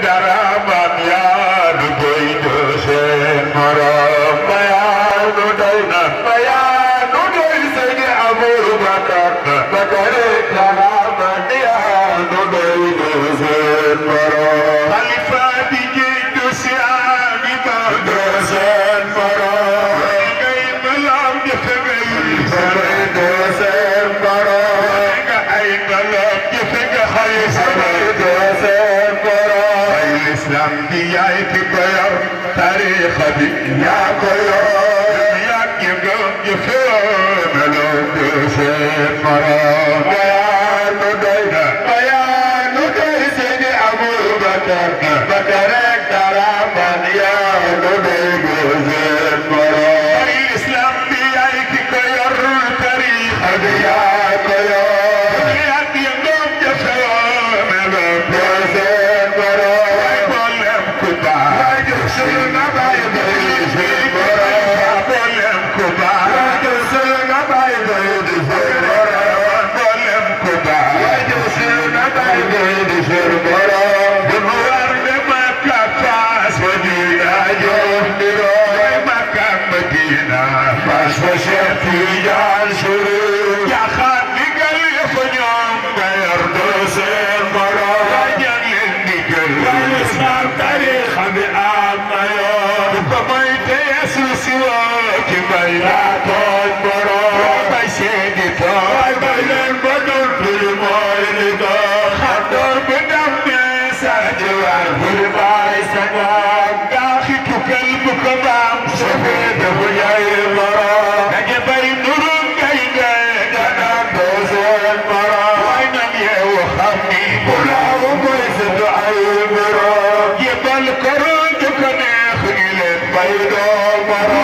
daraman ya nu doy do sen morom ya nu doy na ya nu doy Seydi Abubakar bakare daraman ya nu doy do sen morom khalifa di jitu siami ba do sen morom ngay malam jefe ngay do sen morom nga ay malam jefe nga xay do sen Islam di yaay ki ko yor tariix bi yaa ko yor yaa ngi gëm jëfe meloo de seen morom yaa nu doy na yaa nu doy Seydi Abubakar Bakar ak daraman yaa nu doy de seen morom Islam di yaay ki ko yor tariix bi yaa ko yor yaa ngi gëm jëfe meloo de seen morom Suna Mbaye Mbaye di Mbaye bolem Kuba Suna Mbaye Mbaye di Mbaye bolem Kuba Suna Mbaye Mbaye di Mbaye bunu war de Makka Fas Madina jom diro Makka Madina Fas wa Cheikh Tidiane Chérif ya khat digal yëpp ñoom nga yor do seen borom ya jàng digal Islam tarikh bi Mbaye laa tooñ borom Mbaye seedi tooñ Mbaye leen ba doon tuli mooy li doon xam doon bu dam ne sa jiwaar bul baay sa gaam gaaxi tukkal bu ko baam sofee dafa yaay borom daje bay nuru ngay ngay danaan doo seen borom waay nam yeewu xam ni bu laawu mooy sa du ay borom yebal koroon du ko neex ni leen bay doon borom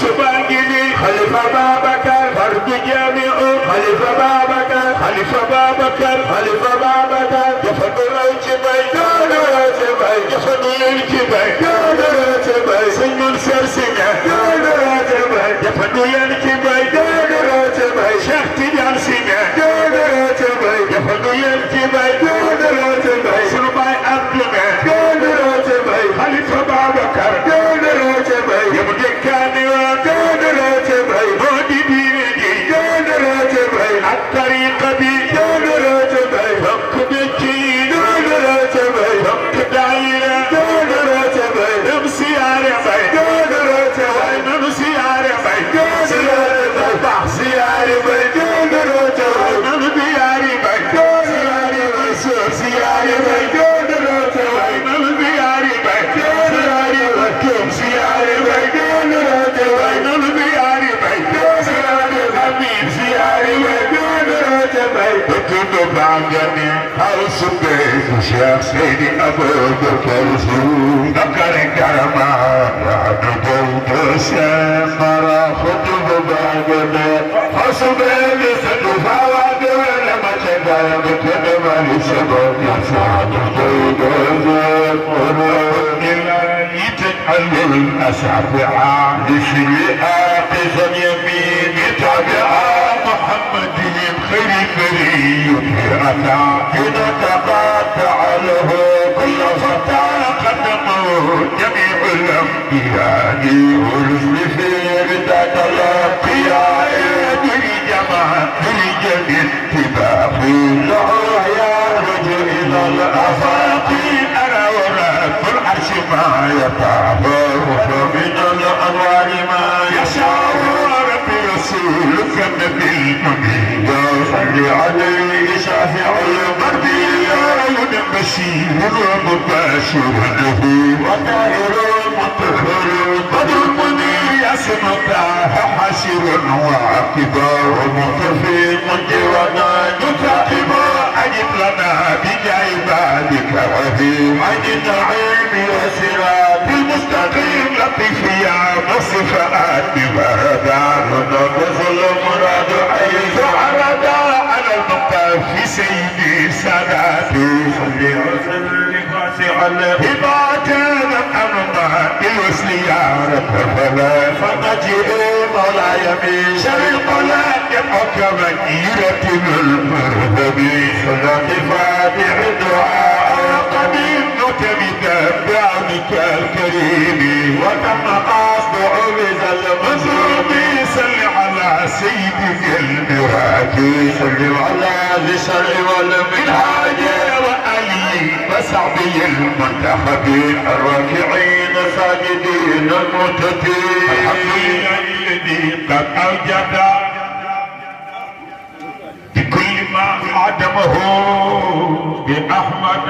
Khalifa Babakar, Fardu Jami'u, Khalifa Babakar, Khalifa Babakar, Khalifa Babakar, Jafadu Rajibay, Dodo Rajibay, Jafadu Yankibay, Dodo Rajibay, Sinul Sersinya, Dodo Rajibay, Jafadu Yankibay, Dodo Rajibay, Sheikh Tidiane Sinya, Dodo Rajibay, Jafadu Yankibay, Dodo Rajibay, Sulbay Abdullah, Dodo Rajibay, Khalifa Babakar, Dodo Rajibay, Yamudikani wa Dodo Rajibay, Bodi Bidi, Dodo Rajibay, At-Tariqa bi, Dodo Rajibay, Hakubiki, Dodo Rajibay, Hakudayla, Dodo Rajibay, Namsiyare Bay, Dodo Rajibay, الشيخ سيدي أبو بكر ذكر كرما يا نبوت سمرا خطب باغنا حسب لسد فواد ولما شكا بكنا مالي سبب يسعد تجعل الأسابع لشيئات يمين تابعا محمد خير بريء أتى إذا تقاطع له كل فتى قدمه جميع الأنبياء والرسل في ردة الأنبياء بالجماعة بالجميع اتباع له يرج إلى الآفاق أنا ورب العرش ما يتعبر ومن الأنوار ما يشاء ربي رسولك النبي المبين صل عليه شافع المرضي بشير ومباشر له وطاهر مطهر بدر المنير ياسم الله حشر وعاقبا ومطفي منجونا نتاقبا أجب لنا بجاه بابك رهيب عن النعيم والصراط المستقيم لطيف يا مصفات بمردا ونبذل المراد حيث عردا على المقام في سيدي ساداتي صلي وسلم على هباتنا الأمام بالوصل يا رب فلا فنجئ مولاي من شر القلق يبقى من يرتب المرهب صلاة فاتح الدعاء قديم نتبت بعونك الكريم وتم قصد عوز المظلوم صل على سيدك المراكي صل على ذي الشر والمنهاج وآله وصحبه المنتخبين الراكعين الساجدين المتقين الحمد لله الذي قد أوجد بكل ما عدمه بأحمد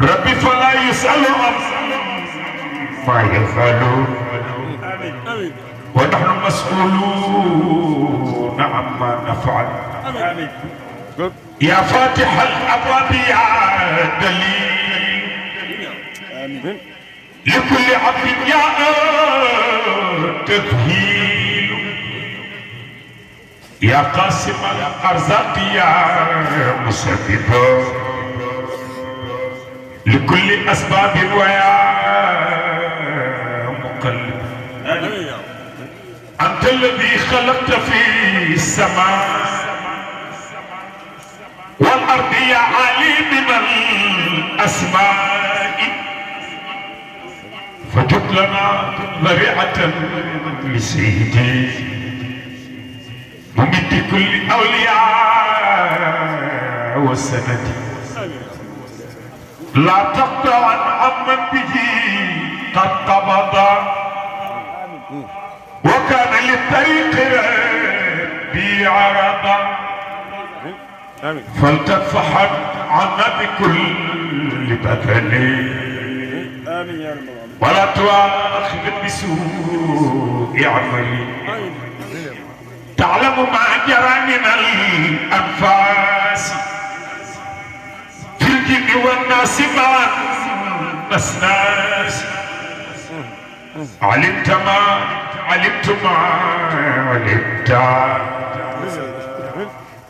ربي فلا يسأل ما يفعل ونحن مسؤولون عما نفعل يا فاتح الأبواب يا دليل لكل عبد يا تذهيل يا قاسم الأرزاق يا مسبب لكل أسباب ويا مقلب أنت الذي خلقت في السماء والأرض يا عليم الأسماء فجب لنا ذريعة لسيدي ممد كل أولياء والسند لا تقطع عمن به قد قبض وكان للطريق ربي عرضا فلتفحت عنا بكل بدني ولا تؤاخذ بسوء عملي تعلم ما جرى من الأنفاس في الجن والناس مع الناس علمت ما علمت ما علمت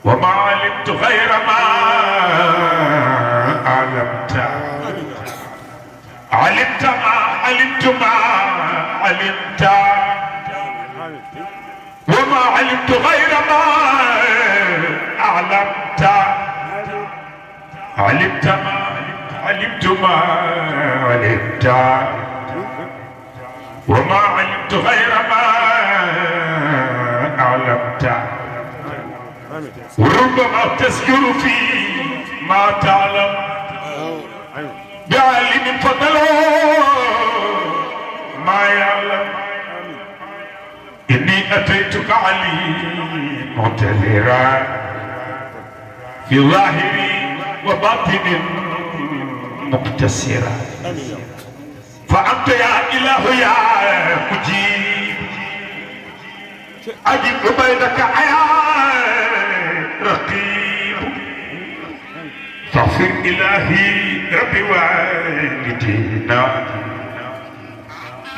وما علمت غير ما علمت علمت ما علمت ما علمت وما علمت غير ما أعلمت علمت ما علمت ما علمت وما علمت غير ما أعلمت وربما تذكر في ما تعلم بعلم فضله ما يعلم إني أتيتك علي معتذرا في ظاهر وباطن مقتصرا فأنت يا إله يا مجيب أجب بينك يا رقيب فاغفر إلهي ربي والدينا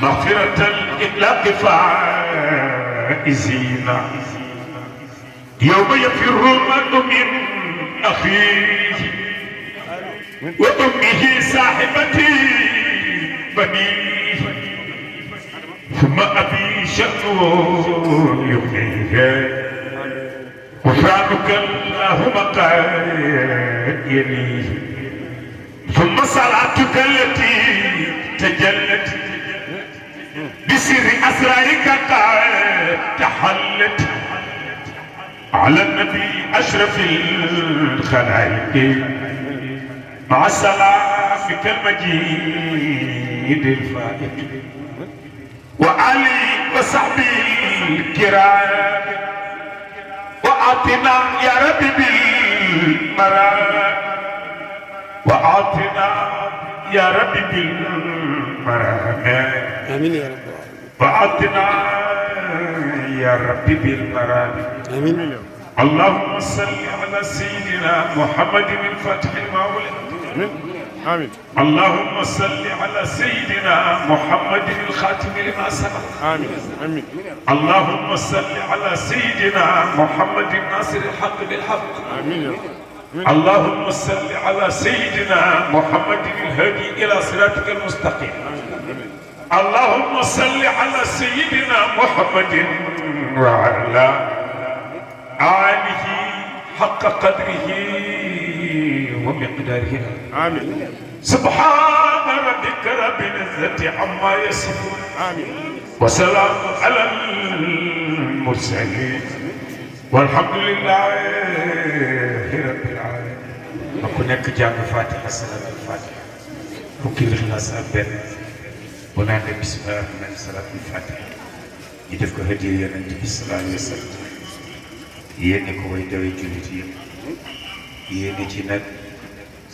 مغفرة الإطلاق فائزين يوم يفر المرء من أخيه وأمه صاحبتي بنيه ثم أبي شأنه يغنيه غفرانك اللهم قد يليه ثم صلاتك التي تجلت بسر أسرارك قد تحلت على النبي أشرف الخلائق مع سلامك المجيد الفائق وآلي وصحبي الكرام وأعطنا يا ربي بالمرام وأعطنا يا ربي بالمرام آمين يا رب وأعطنا يا ربي بالمرام آمين اللهم صل على سيدنا محمد الفاتح لما ولد آمين اللهم صل على سيدنا محمد الخاتم لما سبق آمين آمين اللهم صل على سيدنا محمد الناصر الحق بالحق آمين يا رب اللهم صل على سيدنا محمد الهادي إلى صراطك المستقيم اللهم صل على سيدنا محمد وعلى آله حق قدره ومقداره آمين سبحان ربك رب العزة عما يصفون آمين وسلام على المرسلين والحمد لله رب العالمين. أكونك جامع فاتحة صلاة الفاتحة فكي الإخلاص أبن ونعم بسم الله الرحمن صلاة الفاتحة يدفك هدية النبي صلى الله عليه وسلم yéene ko way dawe jullit yi yéene ci nag